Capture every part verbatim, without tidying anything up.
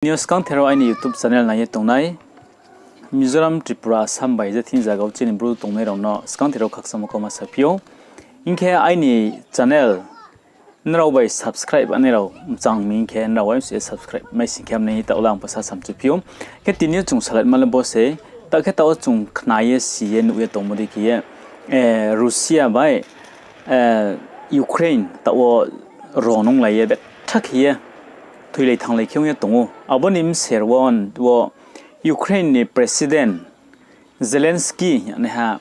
Tini yo skangther wo aini YouTube channel nai ye tongnai Mizoram, Tripura, Assam bai je thing zaga wo chini Bru tongnai rao no skangther wo khakchangmo kauma saphi ou. Hing khe aini channel nrao bai subscribe anai rao mchang mi hing khe nrao uaingsouh ye subscribe mai sing khe hamnai hing taoh le ang pho sa samchuphi ou. Khe tini yo chung salaima le bo se, taoh khe taoh wo chung khna ye si ye nuh ye tongmo dei khe ye, Russia bai Ukraine taoh wo ro nunglai ye betha khe ye thoilai thanglai khe ong ye tong ou. Abo ni bser wo, wo Ukraine ni President Zelensky hingnaiha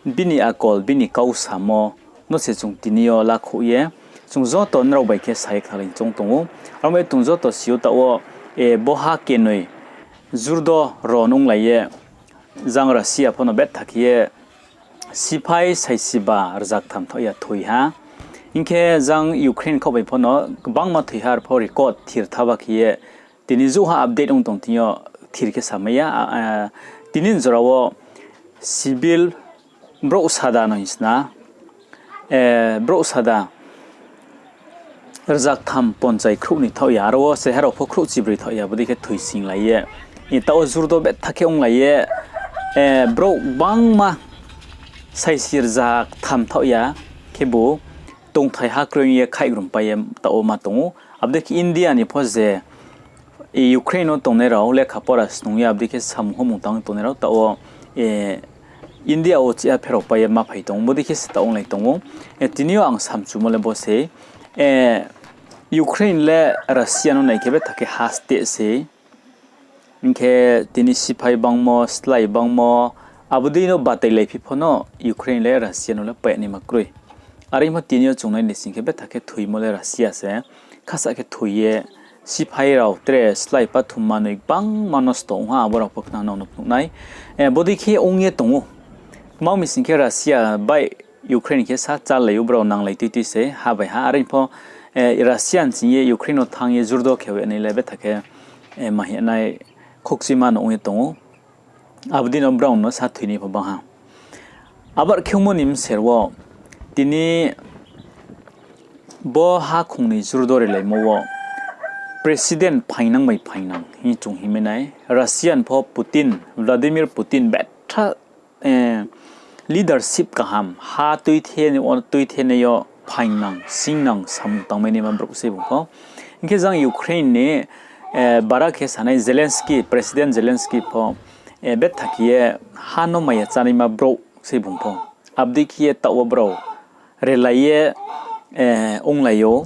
bini akol, bini kau samo no se chung tini yo lakhouh ye, chung joto nrao bai khe sa ye khnalai choung tong ou. Aro bai chung joto si ou taoh wo, bo ha kenoi jurdo ro nunglai ye, jang Russia pho no betha khe ye siphai saisiba rzaktham thaoh ya thoi ha. Hing khe jang Ukraine khaoh bai pho no gbangma thoi ha, arpho record thir thaba khe ye tini jouh ha update ong tong thing yo thir khe samai ya. Tini ni jora wo civil brouh sada no hing sna, brouh sada rzaktham ponchai khrouhnoi thaoh ya, aro wo se herao pho khrouhchibroi thaoh ya, bodei khe thoi singlai ye, taoh wo jurdo betha khe onglai ye, brouh gbangma saisi rzaktham thaoh ya khebu tongthai ha kroi ye khaihgrum pai ye taoh wo ma tong ou. Abo dei khe India ni pho je Ukraine wo tongnai rao lekha pora snung ye abo dei khe samung homung tang tongnai rao taoh wo India wo chih ha pherao pai ye ma phai tong ou, bodei khe se taoh onglai tong ou. Tini yo ang samchumo le bo se, Ukraine le Russia no nai khe betha khe ha steh se. Hing khe tini siphai bangmo, slái bangmo, abo dei no batailai phi pho no Ukraine le Russia no le pai naima kroi. Are pho tini yo chung nai ni sing khe betha khe thoimo le Russia se. Khasa khe thoi ye siphai rao tre slái pathum manoi gbangma nosto ong ha, abo rao pho khna nang no phnuh nai. Bodei khe ong ye tong ou. Tma ong mi sing khe Russia bai Ukraine khe sa chálai ou, brao nanglai tuitui se ha bai ha. Are pho Russia ni sing ye Ukraine no thanng ye jurdo khe nai le betha khe ma hing nai, khokchima no ong ye tong ou. Abo dei no brao no sa thoinai pho bang ha. Abar khe ongmo ni bser wo tini bo hakhong ni jurdo rilaimo wo president phaingnang bai phaingnang hing chung hingmai nai. Russian pho Putin, Vladimir Putin betha leadership kaham, ha tuithe, tuithenai yo phaingnang, singnang samung tangmai naima brouh se bung pho. Hing khe jang Ukraine ni bara khe sanai Zelensky, President Zelensky pho betha khe ye ha no maya chánaima brouh se bung pho. Abo dei khe ye taoh wo brao relai ye onglai ou.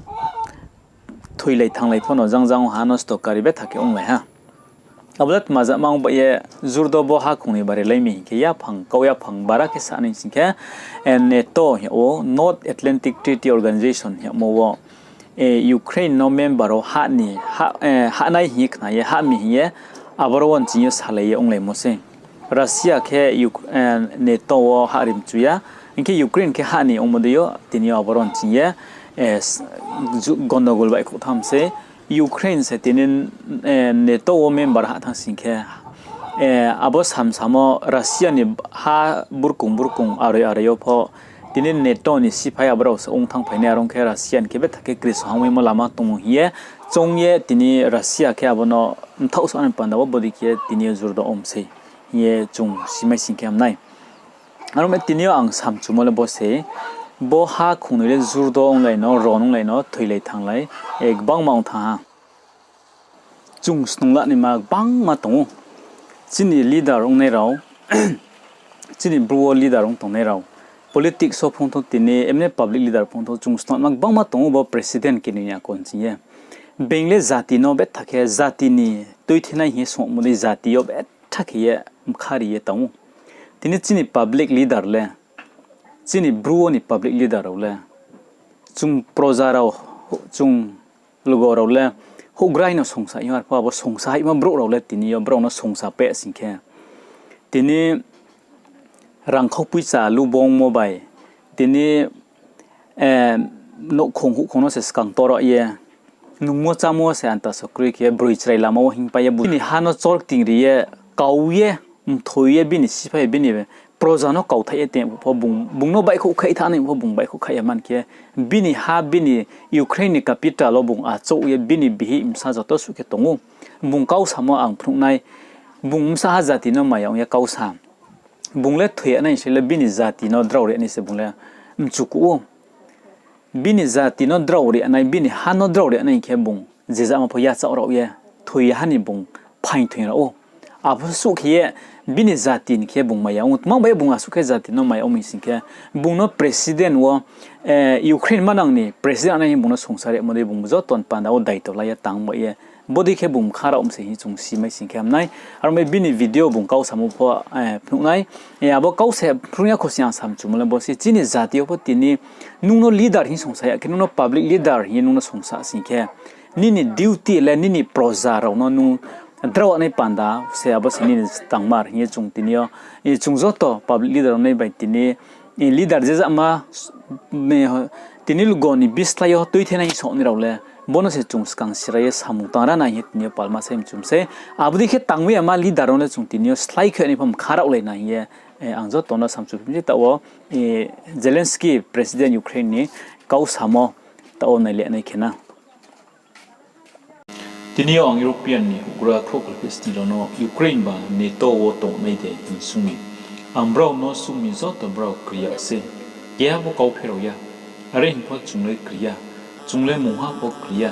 Thoilai thannglai pho no jang jang wo ha nosto kari betha khe onglai ha. Abo le tma jama ong bai ye jurdo bo hakhong ni bare lai mi hing khe yaphang, kau yaphang bara khe sa nai sing khe, NATO hing yag ou, North Atlantic Treaty Organization hingmo wo Ukraine no member wo hahnai hing ye khna ye, hah mi hing ye, aboro wo nching yo salai ye onglaimo sei. Russia khe NATO wo hah ri mchu ya, hing khe Ukraine khe hah ni ongmo dei yo, tini yo aboro nching ye gondogol baihkhouh tham sei. Ukraine se tini NATO wo member hah thanng sing khe, abo samsamo Russia ni ha burkong burkong aroi aroi yo pho tini NATO ni siphai aborao se ong thanngphai nai, are ong khe Russia ni khe betha khe kriso hangmaimo lama tongmo hing ye choung ye tini Russia khe abo no mthaoh sa ni panda wo bodei khe tini yo jurdo om sei hing ye chung simai sing khe ham nai. Aro mi tini yo ang samchumo le bo sei, bo hakhong ni le jurdo onglai no, ron onglai no, thoilai thannglai, gbangma ong thanng ha. Chung snung la naima gbangma tong ou. Chini leader ongnai rao, chini Bru wo leader ong tongnai rao, politics wo phung thou tini, emne public leader phung thou, chung snung naima gbangma tong ou bo president keni ni akon ching ye. Being le jati no betha khe jati ni tuithenai hing ye songmo dei jati yo betha khe ye mkha ri ye tong ou. Tini chini public leader le, chini Bru wo ni public leader rao le, chung proja rao, chung lugo rao le houhgrai no songsa hing, arpho abo songsa haimo brouh rao le tini yo brao no songsa peh sing khe, tini rangkhau poicha lubongmo bai, tini nouhkhong houhkhong no se skang toro ye, nungmo chámo se anta so kroi khe broi chrai lama wo hingpai ye, bini ha no chorkting ri ye, kau ye, mthoi ye, bini siphai, bini proja no kauthaih ye tong pho, bung, bung no baihkhouh khaih thanng nai pho bung baihkhouh khaih ya man khe, bini ha, bini Ukraine ni capital wo bung achouh ye bini bihih bsa joto suh khe tong ou. Bung kau samo ang phnuh nai, bung bsa ha jati no maya ong ye kau sa. Bung le thoi ya nai se le bini jati no drao ri nai se bung le mchu kuh ou. Bini jati no drao ri nai, bini ha no drao ri nai khe bung je jama pho yachaoh rao ye, thoi ya ha ni bung phaing thoi rao ou. Abo suh khe ye bini jati ni khe bung maya ong ou. Tma bai bung asuh khe jati no maya ong mi sing khe, bung no president wo, Ukraine manang ni president nai hing bung no songsa rimo dei bung joto ni panda wo daito la ye tang bai ye, bodei khe bung mkha rao mse hing chung simai sing khe ham nai. Aro mi bini video bung kau samo pho phnuh nai. Abo kau se phnuh ya kho se ang samchumo le bo se chini jati yo pho tini nung no leader hing songsa ya khe, nung no public leader hing ye nung no songsa sing khe, nini duty le nini proja rao no nung drao nai panda se abo se nini tangmar hing ye chung tini yo, chung joto public leader rao nai bai tini leader je jama, tini lugo ni bislái yo tuithenai hing song nai rao le, bo no se chung skang sira ye samung tang ra nai hing ye tini yo palma sai mchum sei. Abo dei khe tangmai yama leader rao no le chung tini yo slái khe nai pho mkha raohlai nai hing ye, ang joto no samchu phi mi se taoh wo, Zelensky president Ukraine ni kau samo taoh wo naile nai khe na. Tini yo ang European ni houhgra khrouhkhlai phi sni rao no Ukraine ba NATO wo tongnai de hing sung mi. Ang brao no sung mi joto brao kri ya se. Keha pho kau pherao ya. Are hing pho chung le kri ya. Chung le mungha pho kri ya.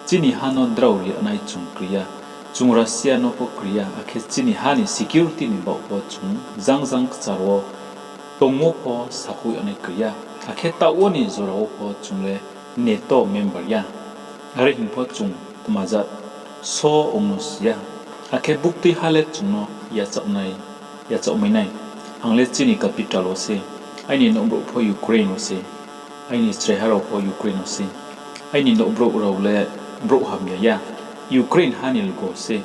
Chini ha no drao ri nai chung kri ya. Chung Russia no pho kri ya. Akhe chini ha ni security ni baoh pho chung jang jang kchar wo tongmo pho sakhouh ya nai kri ya. Akhe taoh wo ni jora wo pho chung le NATO member ya. Are hing pho chung tma jat so ong no si ya. Akhe buktui ha le chung no yachaoh nai, yachaoh mai nai. Ang le chini capital wo se. Aini nouhbrouh pho Ukraine wo se. Aini chraiha rao pho Ukraine wo se. Aini nouhbrouh rao le brouh hamya ya. Ukraine ha ni lugo se.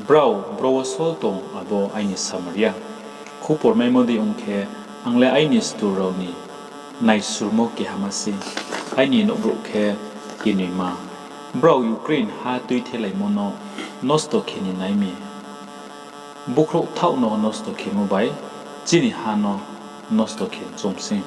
Brao bro wo so tong abo aini samar ya. Khupor maimo dei ong khe, ang le aini stur rao ni naisurmo kehama se. Aini nouhbrouh khe kinoima. Brao Ukraine ha tuithelaimo no nosto khe ni nai mi. Bukhrouh thaoh no nosto khemo bai chini ha no nosto khe choung se.